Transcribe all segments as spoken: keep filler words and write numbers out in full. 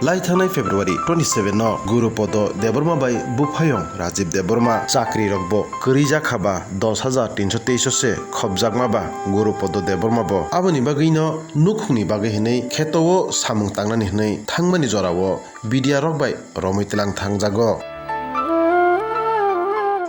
Lai thangnai February twenty seven no Gurupodo Debbarma bai buphayong Rajib Debbarma chakri rokbo kwrwi jakha ba dos hajar tinso teis o se khopjakma ba Gurupodo Debbarma bo aboni bagwi no nukhungni bagwi hinwi kheto o samung tangnani hinwi thangmani jora o B D R rok bai romwi tlang thangjago.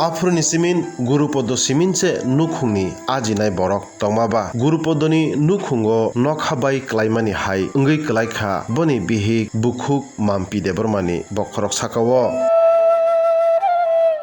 Aphuruni simin Gurupodo simin se nukhungni ajinai borok tongma ba Gurupodoni nukhungo nokha bai klaimani hai wngwi klaikha boni bihik bukhuk Mampi Debbarmani bokhorok saka o.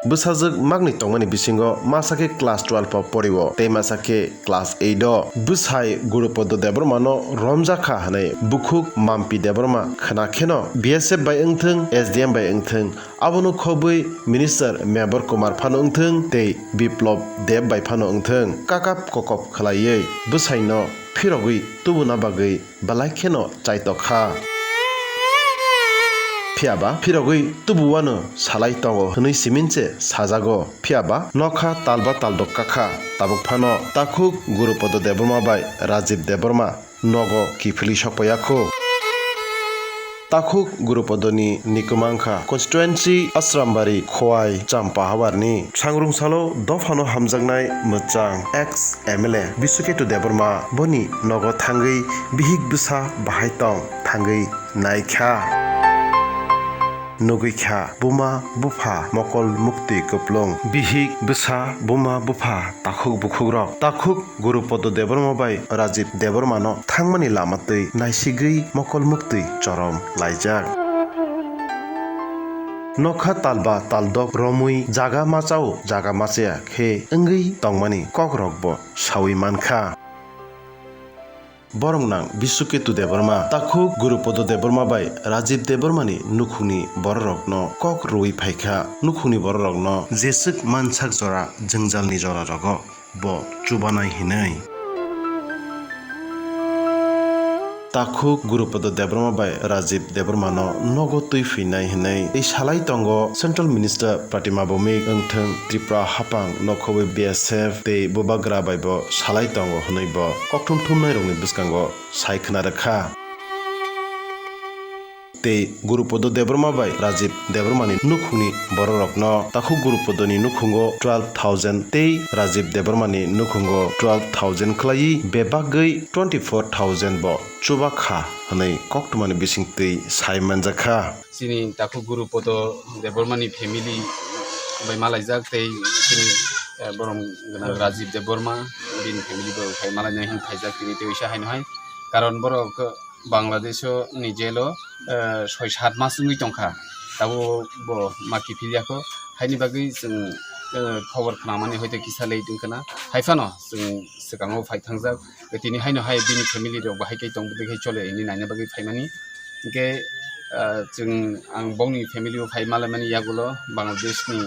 Bwsajwk makni tongmani bisingo masa khe class twelve o pori o tei masa khe class eight o. Bwsai Gurupodo Debbarmano romjakha hwnwi bukhuk Mampi Debbarma khna kheno B S F bai wngthwng, S D M bai wngthwng, abono khobwi Minister Mebar Kumar phano wngthwng tei Biplop Deb bai phano wngthwng, kakap kokop khwlaiwi bwsaino phirogwi tubuna bagwi belai kheno chaitokha. Phiyaba phirogwi tubuwano salai tongo hwnwi simin se sajago. Phiyaba nokha talba taldok kakha. Tabuk phano takhuk Gurupodo Debbarma bai Rajib Debbarma nogo kiphilwi sokpaiya kho. Takhuk Gurupodoni nikuma wngkha constituency Asrambari Khowai Champahawarni. Sangrung salo dophano hamjaknai mwchang ex M L A Biswaketu Debbarma boni nogo thangwi bihik bwsa bahai tong thangwi naikha. Nugwi kha buma bupha mokol muktwi kwplung. Bihik bwsa buma bupha takhuk bukhukrok. Takhuk Gurupodo Debbarma bai Rajib Debbarmano thangmani lama twi naisigwi mokol muktwi chorom laijak. Nokha talba taldok romwi jaga machao jaga machaya khe wngwi tongmani kokrokbo sawi mankha. Borok nang Biswaketu Debbarma, takhuk Gurupodo Debbarma bai Rajib Debbarmani nukhungni bororokno kok rwui phaikha. Nukhungni bororokno jeswk mansak jora jwngjalni jora rogo bo chubanai hinwi. Takhuk Gurupodo Debbarma bai Rajib Debbarmano nogo twi phinai hinwi tei salai tongo Central Minister Pratima Bhowmik wngthwng Tripura haphang nokhobwi B S F tei bubagra bai bo salai tongo hwnwi bo kokthum thumnairokni bwskango sai khna rwkha. Tei Gurupodo Debbarma bai Rajib Debbarmani nukhungni bororokno takhuk Gurupodoni nukhungo twelve thousand tei Rajib Debbarmani nukhungo twelve thousand khwlaiwi bebagwi twenty four thousand bo chubakha hwnwi koktwmani bisingtwi sai manjakha. Chini takhuk Gurupodo Debbarmani family bai malaijak tei chini, eh, borom gwnang Rajib Debbarma bini family bai phai malainai hwn phaijak tini tei oisa haino hai. Karon borok Bangladesh o ni jail o, eh, soi sat mas wngwi tongkha. Tabuk bo ma kiphilya kho. Haini bagwi chwng, eh, khobor khnamani hoite kisa late wngkha na. Hai phano chwng swkango phai thangjak. Tini haino hai bini family rok bahai khe tong bwdwi khai chole hinwi naina bagwi phaimani. Hinkhe, ah, chwng ang bongni family o phai malaimani yagulo Bangladesh ni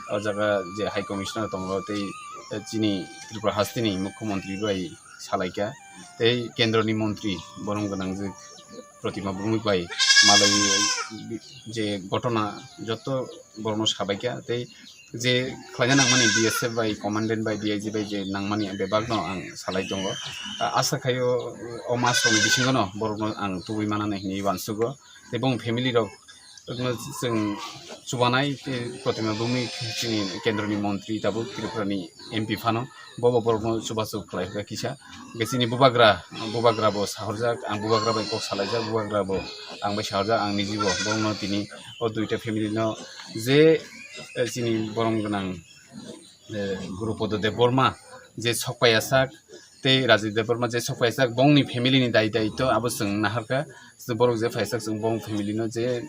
o jaga je High Commissioner tongo tei, eh, chini Tripura hasteni Mukhyamantri bai salaikha tei kendroni montri borom gwnangjwk Pratima Bhowmik bai malai je ghotona joto borokno sabaikha tei je khlaina nangmani B S F bai, commandant bai, D I G bai je nangmani bebakno ang salai tongo. A-, asa khaio o masrokni bisingono borokno ang tubui manani hinwi uansugo. Tei bong family rok no chwng chubanai tei Pratima Bhowmik chini kendroni montri tabuk Tripurani M P phano bobo borokno chubachu khlai hwnkha kisa. Hwnkhe chini bubagra, bubagra bo sahorjak, ang bubagra bai kok salaijak, bubagra bo ang bai sahorjak, ang nijibo borokno tini o duita family no je, eh, chini borom gwnang, eh, Gurupodo Debbarma je sokpaiya sak tei Rajib Debbarma je sokpaiya sak bongni family ni dai daitw abo chwng naharkha. Borok je phaisak chwng bong family no je,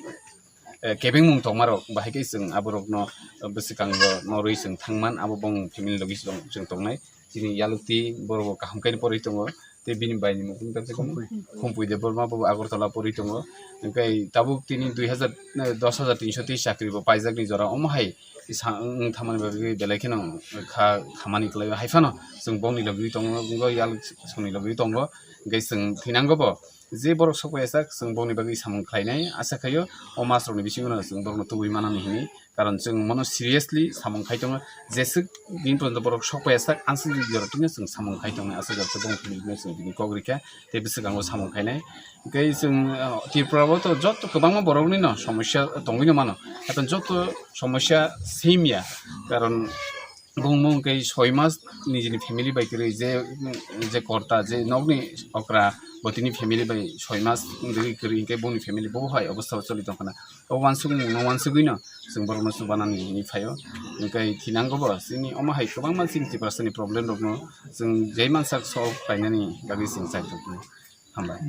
eh, kebengmung tongmarok bahai khe chwng aborokno bwswkango norwi chwng thangman abo bong family logi chwng, chwng tongnai. Chini yalukti borok bo kaham khe porwi tongo. Tei bini bai ni mukung tang khe Khumpui. Khumpui Debbarma bo Agartala porwi tongo. Hwnkhe tabuk tini dui hazar, eh, dos hazar tinso tei chakri bo paijak ni jora omo hai sa wng thamani bagwi belai kheno kha khamani kwlai hai phano chwng bongni logi tongo, wngwi yaluk songni logi tongo. Hingke chwng thinango bo, je borok sokpaiya sak, chwng boni bagwi samung khlainai. Asa khaio o mas rokni bisingo no chwng borokno tubui manani hinwi, karon chwng mono seriously samung khai tongo. Jeswk din porjonto borok sokpaiya sak, answk jorok tino chwng samung khai tongnai. Asa jorok boni tini chwng bini kok rikha, tei bwswk ang o samung khainai. Hingke chwng, ah, Tripura o to joto kwbangma borokni no somosya tongwi no mano. Hato joto somosya same ya, karon bumung hingke soi mas nijini family bai kwrwi je, je korta, je nokni okra, bo tini family bai soi mas wngwi kwrwi, hingke boni family bo hai obostha o choli tongkhana. O uansukmung no uansugwi no chwng borokno chubanani hinwi phaio. Hingke thinango bo chini omo hai kwbangma chini Tiprasani problem rokno chwng jai mansak solve khlainani bagwi chwng chai tongkha. Hambai.